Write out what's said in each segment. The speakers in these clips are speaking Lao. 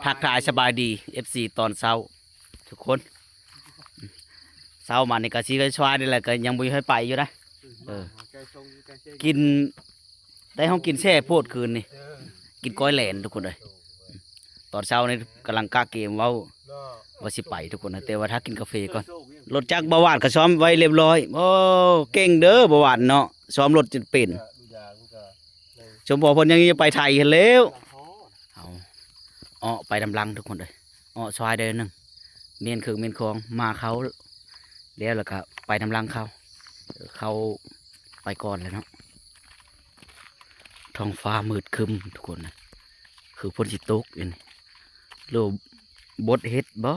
ທັກທາຍສະບາຍດີ ເອັຟຊີ ຕອນເຊົ້າທຸກຄົນ. ເຊົ້າມານີ້ກະຊິໄປຊ່ວຍນີ້ແຫຼະ ກະຍັງບໍ່ໃຫ້ໄປຢູ່ນະ. ເອີ ກິນ ໄດ້ ເຮົາກິນແຊບໂພດຄືນນີ້ ກິນກ້ອຍແຫຼນທຸກຄົນເອີຍ. ຕອນເຊົ້ານີ້ກຳລັງກະເກມເວົ້າວ່າຊິໄປທຸກຄົນນະ ແຕ່ວ່າຖ້າກິນກາເຟກ່ອນ. ລົດຈັກບ່າວຫວາດກະຊ້ອມໄວ້ລຽບລ້ອຍ. ໂອ້ ເກັ່ງເດີບ່າວຫວາດເນາະ ຊ້ອມລົດຈົນເປັນ. ສົມພໍເພິ່ນຍັງຈະໄປໄທຫັ້ນແລ້ວ. ເອົາ ເອາະໄປນຳຫຼັງທຸກຄົນເອີຍ ເອາະຊອຍເດີໜຶ່ງ ມ້ຽນເຄື່ອງມ້ຽນຂອງມາເຂົາແລ້ວ ແລ້ວກະໄປນຳຫຼັງເຂົາ. ເຂົາໄປກ່ອນແລ້ວເນາະ. ທ້ອງຟ້າມືດຄຶ້ມທຸກຄົນນະ ຄືຝົນຊິຕົກຢູ່ນີ້ ຫຼືບົດເຫັດບໍ?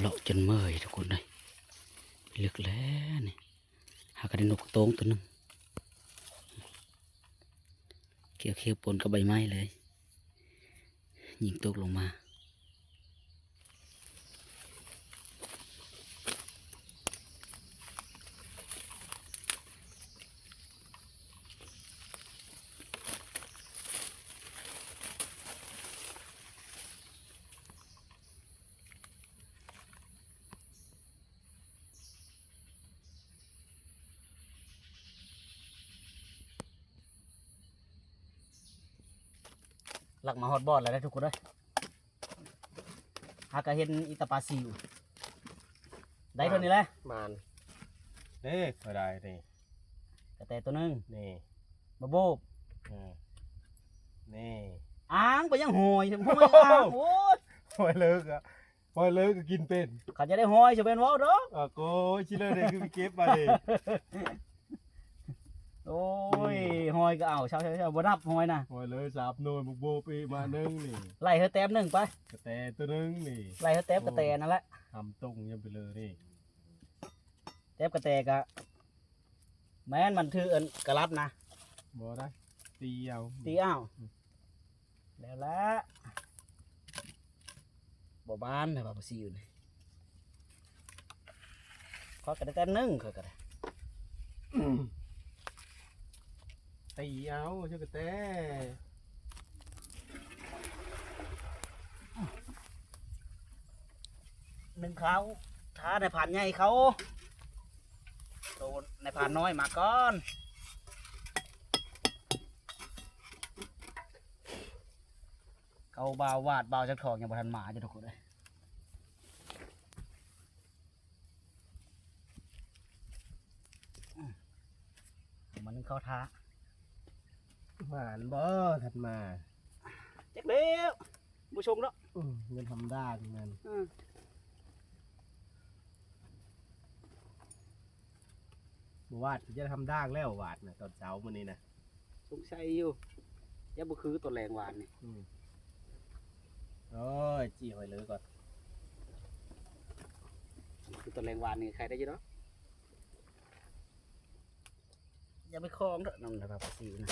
ເລາະຈົນເມື່ອຍທຸກຄົນເອີຍ ເລິກແລ້ວນີ້. ຫາກະໄດ້ນົກໂຕ້ງໂຕໜຶ່ງ ຂຽວໆ ປົນກັບໃບໄມ້ເລີຍ ຍິງຕົກລົງມາ. ລັກມາຮອດບ່ອນແລ້ວເດີທຸກຄົນເດີ. ຫາກະເຫັນອີຕາປາຊິວ ໄດ້ເທົ່ານີ້ແຫຼະ ມານເດ້. ຂ້ອຍໄດ້ນີ້ ກະແຕໂຕໜຶ່ງນີ້ ບາໂບບ ເອີ ນີ້ ອ້າງໄປຍັງຫອຍ ຫອຍອ້າງ. ໂອ້ຍ ຫອຍເລີກອະ ຫອຍເລີກກະກິນເປັນ. ຄັນຈະໄດ້ຫອຍຊິແມ່ນເວົ້າດອກ ອາໂກຍ ຊິເລີກໄດ້ຄືໄປເກັບບາດນີ້. ໂອ້ຍ ຫອຍກະເອົາ ເຊົາໆ ບໍ່ນັບຫອຍນະ. ຫອຍເລີກສາມໜ່ວຍ ບາກໂບບອີກມາໜຶ່ງນີ້ ໄລ່ເຮີແຕ້ມໜຶ່ງໄປ ກະແຕໂຕໜຶ່ງນີ້ ໄລ່ເຮີແຕ້ມກະແຕນັ້ນແຫຼະ. ທຳຕົງຍັງໄປເລີຍນີ້ ແຕ້ມກະແຕກະ ແມ່ນມັນຖືອັນກະລັດນະ ບໍ່ໄດ້ ຕີເອົາ ຕີເອົາ ອືມ ແລ້ວລະ ບໍ່ບານນະ ວ່າບໍ່ຊິຢູ່ນີ້ ຂ້ອຍກະໄດ້ແຕ້ມໜຶ່ງ ຂ້ອຍກະໄດ້ ອືມ ຕີເອົາ ເຈົ້າກະແຕ ໜຶ່ງເຂົ້າ ຖ້ານາຍພານໃຫຍ່ເຂົ້າ ໂຕນາຍພານນ້ອຍມາກ່ອນ. ເອົາບ່າວວາດ ບ່າວຈັກທອງຍັງບໍ່ທັນມາຢູ່ທຸກຄົນເອີຍ. ເອົາມາໜຶ່ງເຂົ້າຖ້າ. ໝານບໍ່ທັນມາ? ຈັກແລ້ວ ບໍ່ຊົງເນາະ. ອືມ ເງິນທຳດານີ້ແມ່ນ. ອືມ ບໍ່ວາດຈະທຳດາແລ້ວ ວາດນະ ຕອນເຊົ້າມື້ນີ້ນະ. ສົງໄສຢູ່ ຍັງບໍ່ຄືຕອນແລງວານນີ້. ອືມ ໂອ້ຍ ຈີ່ຫອຍເລີກ່ອນ. ຄືຕອນແລງວານນີ້ ຂາຍໄດ້ຢູ່ດອກ. ຢ່າໄປຄອງເດີ ນ້ຳລະບາຍປາຊິວນະ.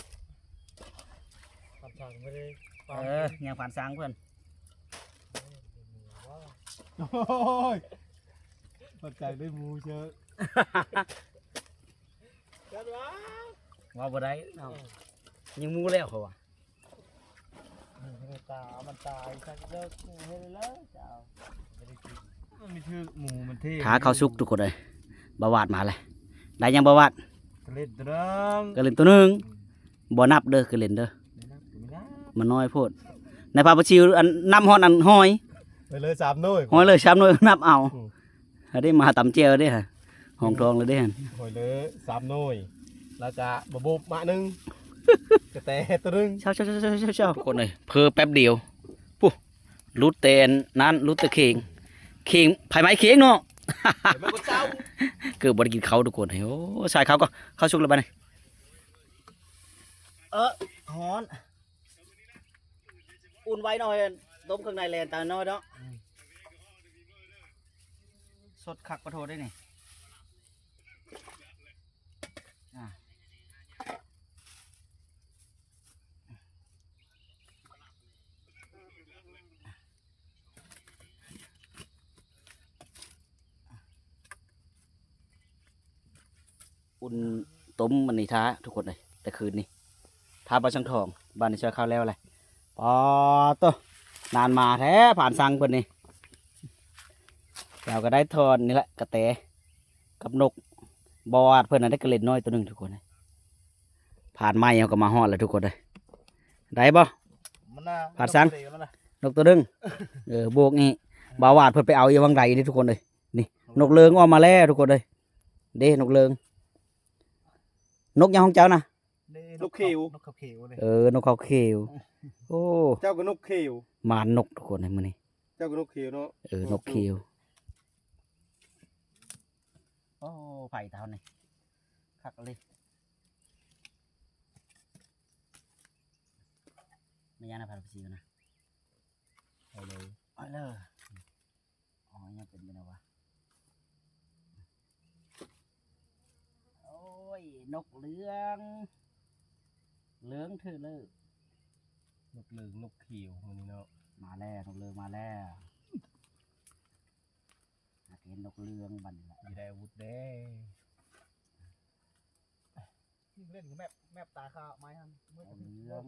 ຄວາມສ້າງບໍ່ໄດ້ ເອີ ຍັງຜ່ານສ້າງເພິ່ນ. ໂອ້ຍ ເຂົ້າໃຈໄດ້ໝູເຊີ. ເວົ້າບໍ່ໄດ້ເນາະ ເອີ ຍິງໝູແລ້ວເຂົາວ່າ. ອືມ ຕາມັນຕາຍ ສັກເລີກເຮັດແລ້ວເຈົ້າ. ມັນມີຖືກໝູມັນເທ ຖ້າເຂົ້າສຸກທຸກຄົນເອີຍ. ບ່າວວາດມາແລ້ວ. ໄດ້ຍັງບ່າວວາດ? ກະເຫຼັ້ນໂຕໜຶ່ງ ກະເຫຼັ້ນໂຕໜຶ່ງ. ອືມ ບໍ່ນັບເດີ ກະເຫຼັ້ນເດີ ບໍ່ນັບ ບໍ່ນັບ ມັນນ້ອຍໂພດ. ໃນພາປາຊິວ ອັນ ນັບຮອດອັນຫອຍ ໄປເລີຍສາມໜ່ວຍ ຫອຍເລີຍສາມໜ່ວຍ ນັບເອົາ. ອືມ ອັນນີ້ມາຕຳແຈ່ວເດ້ ຫອງທອງເລີຍເດ້. ໂອ້ຍ ເລີຍສາມໜ່ວຍ ແລ້ວກະບະບົບມາໜຶ່ງ ກະແຕໂຕໜຶ່ງ. ເຊົາໆໆໆໆ ທຸກຄົນເອີຍ ເພີແປັບດຽວ ພຸ້ນ ຫຼຸດແຕ່ນັ້ນ ຫຼຸດແຕ່ເຄງ ເຄງ ໄຟໄໝ້ເຄງເນາະ. ເກີບບໍ່ໄດ້ກິນເຂົ້າທຸກຄົນເອີຍ. ໂອ້ ສາຍເຂົ້າກໍ ເຂົ້າສຸກແລ້ວບັດນີ້. ເອີ ຮ້ອນ ອຸ່ນໄວ້ໜ່ອຍ ຕົ້ມເຄື່ອງໃນແລ່ນຕານ້ອຍເນາະ. ອືມ ສົດຄັກປະໂທດເດ້ນີ້. ອ່າ ອຸ່ນຕົ້ມມັນນີ້ຖ້າທຸກຄົນເອີຍ ແຕ່ຄືນນີ້ ຖ້າບໍ່ສັງທອງ. ບາດນີ້ຊ່ອຍເຂົ້າແລ້ວແຫຼະ. ປາໂຕ ນານມາແທ້ ຜ່ານສັງເພິ່ນນີ້. ເຈົ້າກໍໄດ້ທ່ອນນີ້ແຫຼະ ກະແຕ ກັບນົກ ບໍ່ວາດເພິ່ນນັ້ນໄດ້ກະເລັນນ້ອຍໂຕໜຶ່ງທຸກຄົນ. ຜ່ານໃໝ່ເຮົາກໍມາຮອດແລ້ວທຸກຄົນເອີຍ. ໄດ້ບໍ່? ມັນນະ ຜ່ານສັງ ນົກໂຕໜຶ່ງ. ເອີ ບວກນີ້ ບ່າວວາດເພິ່ນໄປເອົາຢູ່ຫວ່າງໃດນີ້ທຸກຄົນເອີຍ. ນີ້ ນົກເລີງອອກມາແລ້ວທຸກຄົນເອີຍ. ເດ້ ນົກເລີງ. ນົກຫຍັງຂອງເຈົ້ານະ? ນົກເຂຽວ. ນົກເຂົາຂຽວເດ້. ເອີ ນົກເຂົາຂຽວ. ໂອ້ ເຈົ້າກໍນົກຂຽວ. ມານົກທຸກຄົນໃນມື້ນີ້. ເຈົ້າກໍນົກຂຽວເນາະ. ເອີ ນົກຂຽວ. ໂອ້ ໄຟເທົ່ານີ້ ຄັກເລີຍ. ແມ່ນຫຍັງນະ ພາລະຊີນະ? ໄຟເລີຍ ໄຟເລີຍ. ອໍ ຍັງເປັນຢູ່ນະວະ. ໂອ້ຍ ນົກເຫຼືອງ ເຫຼືອງເທີເລີ. ນົກເຫຼືອງ ນົກຂຽວມື້ນີ້ເນາະ. ມາແລ້ວ ນົກເຫຼືອງມາແລ້ວ. ຢາກເຫັນນົກເຫຼືອງບັດນີ້ລະ. ຢາກໄດ້ອາວຸດເດ້. ຍິງເຫຼັ້ນແມັບ ແມັບຕາຂາວໄມ້ຫັ້ນ ເມື່ອກະຖືກ ເລື່ອງ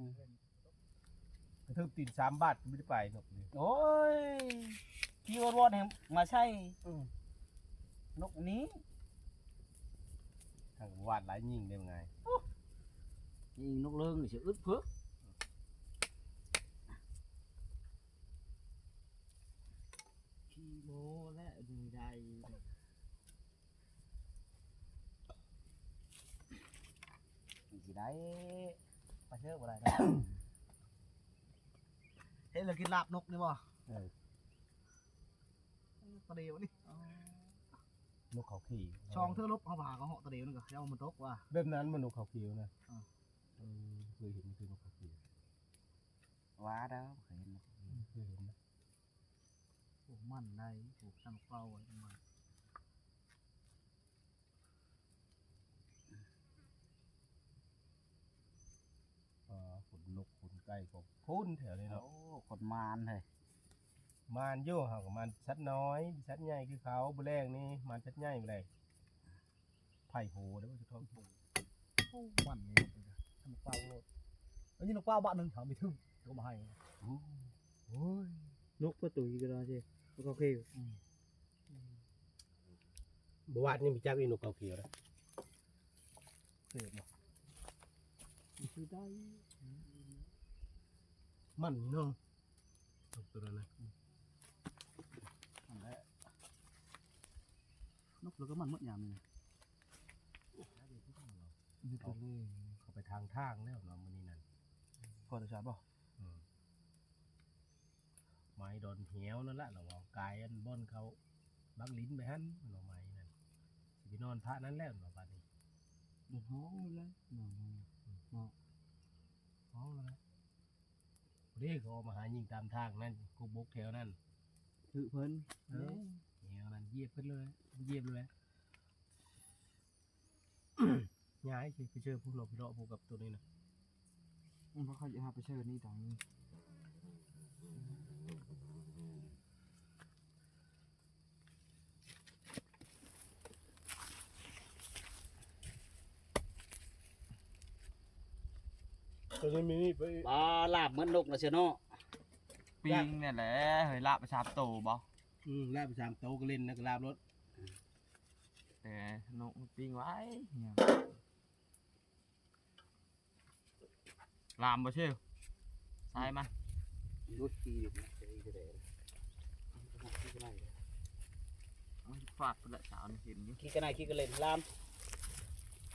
ກະຖືກຕີນສາມບາດ ບໍ່ໄດ້ໄປນົກນີ້. ໂອ້ຍ ຂີ່ວອດໆ ໃຫ້ມາໃສ່. ອືມ ນົກນີ້ ທາງຫວາດຫຼາຍຍິງໄດ້ງ່າຍ. ໂອ້ ຍິງນົກເລີງນີ້ຊິອຶດເພິກ. ຂີ້ໂມ້ແຫຼະ ຍິງໄດ້. ມັນຊິໄດ້ ປະເຊີບໍ່ໄດ້ດອກ. ເຮັດແລ້ວກິນລາບນົກນີ້ບໍ່? ເອີ ຕະດຽວນີ້ ນົກເຂົາຂຽວ. ສອງເທື່ອລົບເຮົາຫາກໍເຫາະຕະດຽວນີ້ກໍ ເຈົ້າມັນຕົກວ່າ ແບບນັ້ນມັນນົກເຂົາຂຽວນະ. ເອີ ເອີ ເຄີຍເຫັນ ຄືນົກເຂົາຂຽວ ວ່າດາວ ເຄີຍເຫັນ ເຄີຍເຫັນນະ. ໂອ້ ມັນໄດ້ ໂອ້ ຕັ້ງເປົ້າໄວ້ມັນ. ອ່າ ຂົນນົກຂົນໄກ່ຂອງຄົນແຖວນີ້ເນາະ. ໂອ້ ຄົນໝານເຮີ້ຍ. ໝານຢູ່ ເຮົາກໍໝານສັດນ້ອຍ ສັດໃຫຍ່ຄືເຂົາ. ມື້ແລງນີ້ໝານສັດໃຫຍ່ມື້ແລງ. ໄຜ່ໂຫເດ້ ເຈົ້າຂອງໂຫ. ໂອ້ ມັນນີ້ ທຳເປົ້າໂລດ. ອັນນີ້ນົກເປົ້າບາດໜຶ່ງ ເຂົາມີທຶນ ເຂົາມາໃຫ້. ໂອ້ ໂອ້ຍ ນົກກະຕຸຍກໍໄດ້ເດ້ ນົກເຂົາຂຽວ. ອືມ ບໍ່ວາດນີ້ມີຈັກອີນົກເຂົາຂຽວນະ. ເກີດບໍ່? ຄືໄດ້ ມັນເນາະ. ຕົວນັ້ນນະ ນັ້ນແຫຼະ ນົກແລ້ວກໍມັນໝົດຍາມນີ້ນະ ເຂົາໄປທາງທາງແລ້ວເນາະ ມື້ນີ້ນັ້ນ ພໍແຕ່ຊາດບໍ່? ອືມ ໄມ້ດອນແຫ້ວນັ້ນລະ ລະວ່າກາຍອັນບ່ອນເຂົາບັກລິນໄປຫັ້ນ ເນາະ ໄມ້ນັ້ນ ຊິໄປນອນພະນັ້ນແລ້ວເນາະ ບາດນີ້ ເດືອດຮ້ອນແລ້ວເນາະ ເນາະ ຮ້ອນແລ້ວ ເດ້ ເຂົາອອກມາຫາຍິງຕາມທາງນັ້ນ ກົກບົກແຖວນັ້ນ ຖືກເພິ່ນ ເອີ ແນວນັ້ນ ຢຽບເພິ່ນເລີຍ ຢຽບເລີຍ ຍ້າຍຊິໄປເຊີພຸ້ນເນາະ ໄປເລາະພຸ້ນກັບໂຕນີ້ນະ ມັນບໍ່ຄ່ອຍຢາກຫາໄປເຊີນີ້ຕອນນີ້. ຕົວນີ້ມີນີ້ໄປອີກ ປາ ລາບເໝືອນນົກລະເຊຍເນາະ ປີ້ງນີ້ແຫຼະ ເຮີ້ຍ ລາບໄປສາມໂຕບໍ່? ອືມ ລາບໄປສາມໂຕ ກໍເຫຼັ້ນນະ ກໍລາບໂລດ ແຕ່ນົກມັນປີ້ງໄວ້ ລາມບໍ່ຊື່ ຊາຍມັນ ລຸດຂີ່ຢູ່ນະ ໄປອີກເທື່ອໃດ ມັນຟາດພຸ້ນແຫຼະ ສາວນີ້ເຫັນຢູ່ ຂີ່ກັນໄດ້ ຂີ່ກັນເຫຼັ້ນ ລາມ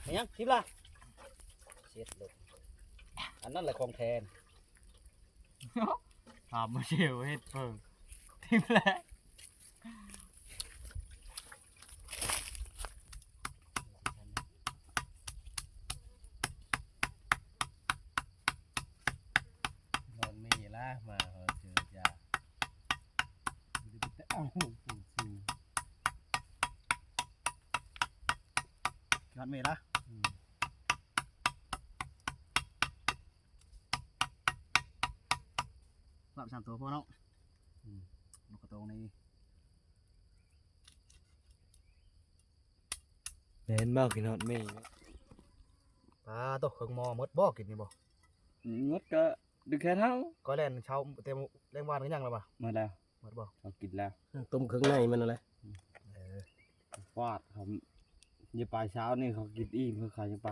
ແມ່ນຫຍັງ ທິບລະ ເຊັດໂລດ ອັນນັ້ນແຫຼະຂອງແທ້ ຖາມມາເຊວເຮັດເພິ່ງ ທິບແລ້ວ ນອນເມລະ ມາເຮົາເຈີຢາ ບໍ່ໄດ້ໄປແຕະເອົາ ໂອ້ໂຫ ຍອດເມລະ ອືມ. ລາບສາມໂຕພໍເນາະ ອືມ ນົກກະໂຕງນີ້ ແມ່ນບໍ່ ກິນຮອດເມ ປາໂຕ ເຄິ່ງໝໍ້ໝົດບໍ່ ກິນນີ້ບໍ່? ໝົດກໍດຶງແຂນເຮົາ ກໍແລ່ນເຊົ້າແຕ່ແລງວານກໍຍັງແລ້ວວ່າ ໝົດແລ້ວ ໝົດບໍ່? ເຮົາກິນແລ້ວ ຍັງຕົ້ມເຄື່ອງໃນມັນນັ້ນແຫຼະ ເອີ ຟາດເຂົາ ຢ່າໄປເຊົ້ານີ້ ເຂົາກິນອີ່ມ ເຂົາ ເຂົາຍັງໄປ.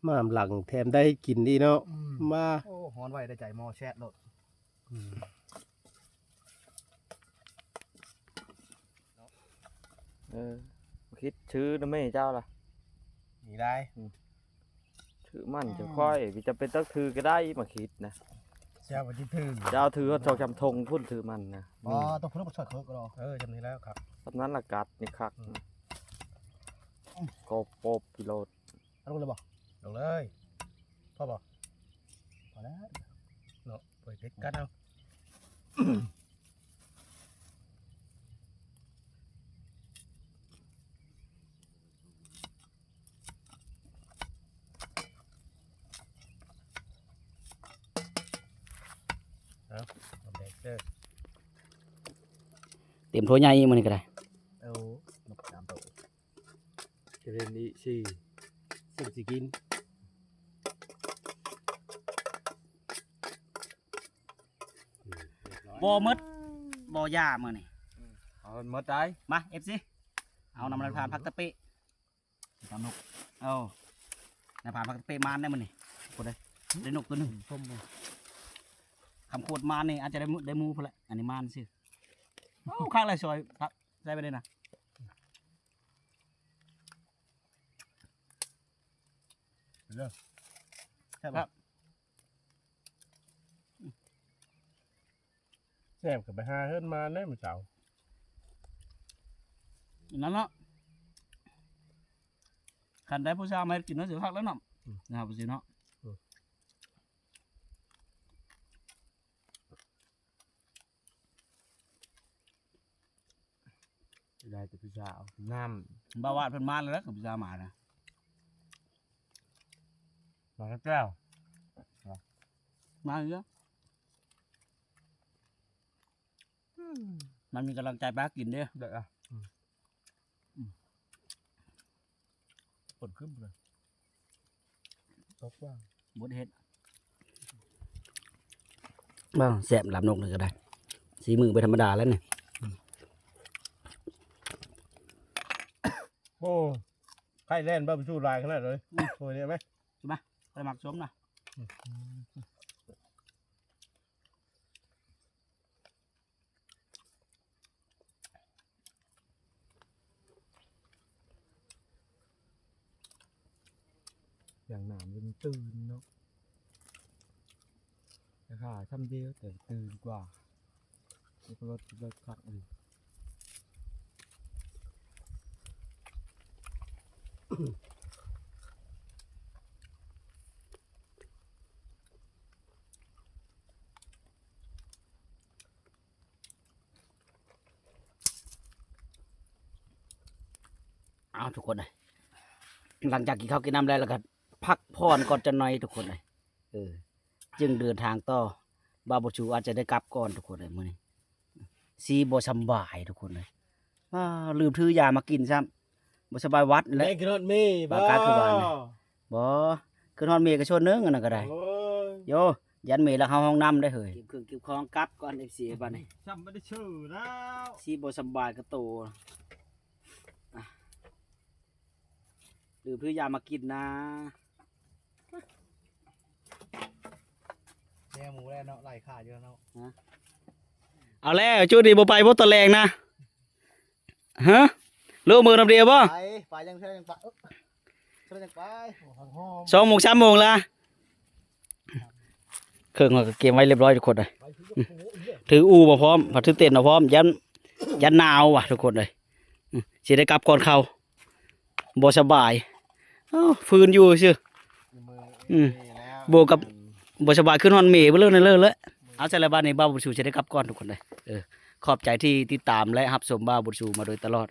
ມານຳຫຼັງແຖມໄດ້ກິນດີເນາະ ອືມ ມາ ໂອ້ ຮ້ອນໄວໄດ້ໃຈ ໝໍ້ແຊດໂລດ ອືມ ເອີ ຄິດຊື້ນຳແມ່ເຈົ້າລະ ນີ້ໄດ້ ອືມ ຊື້ມັນຈັ່ງຄ່ອຍ ຈຳເປັນຕ້ອງຖືກໍໄດ້ ມາຄິດນະ ເຈົ້າບໍ່ໄດ້ຖື ເຈົ້າຖືຮອດສອງສາມຖົງພຸ້ນ ຖືມັນນະ ອໍ ຕ້ອງພຸ້ນບໍ່ຊ່ອຍເຄີກກໍ ເອີ ຈຳນີ້ແລ້ວຄັກ ສ່ຳນັ້ນລະກັດນີ້ຄັກ ອືມ ກໍປົບໂລດ ເອົາລົງເລີຍບໍ່? ລົງເລີຍ ພໍບໍ່? ພໍແລ້ວເນາະ ໄປເດັດກັນເອົາ ເອົາ ເອົາແບກເດີ ເຕັມຖ້ວຍໃຫຍ່ມື້ນີ້ກໍໄດ້ ເອົາ ນົກສາມໂຕ ຈະເປັນອີກສີ່ ຊິມຊິກິນ ບໍ່ໝົດ ບໍ່ຢາມື້ນີ້ ເອົາໝົດໄດ້ ມາ ເອັຟຊີ ເອົານຳນາຍພານຜັກຕະເປະ ຕຳນົກ ເອົາ ນາຍພານຜັກຕະເປະມານໄດ້ມື້ນີ້ ພຸ້ນເດ້ ໄດ້ນົກໂຕໜຶ່ງ ຄຳໂຄດມານນີ້ ອາດຈະໄດ້ ໄດ້ໝູພຸ້ນແຫຼະ ອັນນີ້ມານຊື່ ເອົາ ຄັກຫຼາຍ ຊອຍ ໃສ່ໄປເດ້ນະ ເດີ ແຊບບໍ່? ແຊບກໍໄປຫາເຮືອນມານເດ້ມື້ເຊົ້າ ນັ້ນເນາະ ຄັນໄດ້ຜູ້ສາວມາເຮັດກິນເນາະ ຊິຄັກແລ້ວເນາະ ອືມ ນະ ບໍ່ຊິເນາະ ອືມ. ໄດ້ແຕ່ຜູ້ສາວ ນ້ຳ ບ່າວວາດເພິ່ນມາແລ້ວ ກັບຜູ້ສາວມານະ ມາແລ້ວ ມາອີກແລ້ວ. ມັນມີກຳລັງໃຈໄປຫາກິນເດ້. ໄດ້ອະ ອືມ ຝົນຂຶ້ນພຸ້ນນະ ຕົກວ່າ ບໍ່ໄດ້ເຮັດ. ເບິ່ງ ແຊບ ລາບນົກນີ້ກໍໄດ້ ສີມືບໍ່ທຳມະດາແລ້ວນີ້. ໂອ້ ໄຂ່ແລ່ນບາບູຊູຫຼາຍຂະໜາດເລີຍ. ອືມ ໂອ້ຍ ໄດ້ໄໝ? ມາ ຂ້ອຍມັກສົ້ມນະ. ອືມ ຢ່າງໜາມຈົນຕື່ນເນາະ ແຕ່ຂາຊ້ຳດຽວ ແຕ່ຕື່ນກວ່າ ລົດ ລົດຄັກອີກ. ເອົາ ທຸກຄົນເອີຍ ຫຼັງຈາກກິນເຂົ້າກິນນ້ຳແລ້ວ ແລ້ວກໍພັກຜ່ອນກ່ອນຈັກໜ່ອຍ ທຸກຄົນເອີຍ. ເອີ ຈຶ່ງເດີນທາງຕໍ່. ບ່າວບຸນຊູອາດຈະໄດ້ກັບກ່ອນ ທຸກຄົນເອີຍ ມື້ນີ້ ຊີບໍ່ສຳບາຍ ທຸກຄົນເອີຍ. ອ້າ ລືມຖືຢາມາກິນຊ້ຳ ບໍ່ສະບາຍຫວັດແຫຼະ. ໄດ້ຂຶ້ນຮອດເມ ບໍ່ ບາກາຄືວ່ານະ. ບໍ່ ຂຶ້ນຮອດເມກໍສ່ວນໜຶ່ງ ອັນນັ້ນກໍໄດ້. ໂອ້ຍ ໂຢ ຢ້ານເມລັກເຮົາຫ້ອງນຳໄດ້ເຮີ້ຍ. ເກັບເຄື່ອງເກັບຂອງກັບກ່ອນ ເອັຟຊີ ບາດນີ້ ຊ້ຳບໍ່ໄດ້ຊື່ແລ້ວ ຊີບໍ່ສຳບາຍກະໂຕ. ອ່ະ ລືມຖືຢາມາກິນນະ. ແນວໝູແລ້ວເນາະ ໄລ່ຂ້າຢູ່ເນາະ. ຮະ ເອົາແລ້ວ ຈຸດນີ້ບໍ່ໄປບໍ່ຕອນແລງນະ? ຮະ ໂລມືນຳດຽວບໍ່? ໄປ ໄປ ຍັງເທື່ອຍັງໄປ ເອີ ເທື່ອຍັງໄປ. ສອງໂມງ ສາມໂມງລະ ເຄື່ອງຂ້ອຍກໍກຽມໄວ້ລຽບຮ້ອຍ ທຸກຄົນເອີຍ. ຖືອູ່ມາພ້ອມ ຖືເຕັນມາພ້ອມ ຢ້ານ ຢ້ານໜາວວ່ະ ທຸກຄົນເອີຍ. ອືມ ຊິໄດ້ກັບກ່ອນເຂົາ ບໍ່ສະບາຍ. ເອົ້າ ຟື້ນຢູ່ຊື່. ອືມ ບວກກັບບໍ່ສະບາຍ ຂຶ້ນຮອດເມໄປເລີຍນັ້ນເລີຍແຫຼະ. ເອົາ ຊັ້ນລະ ບາດນີ້ບ່າວບຸນຊູຊິໄດ້ກັບກ່ອນ ທຸກຄົນເອີຍ. ເອີ ຂອບໃຈທີ່ຕິດຕາມ ແລະ ຮັບຊົມບ່າວບຸນຊູມາໂດຍຕະຫຼອດ.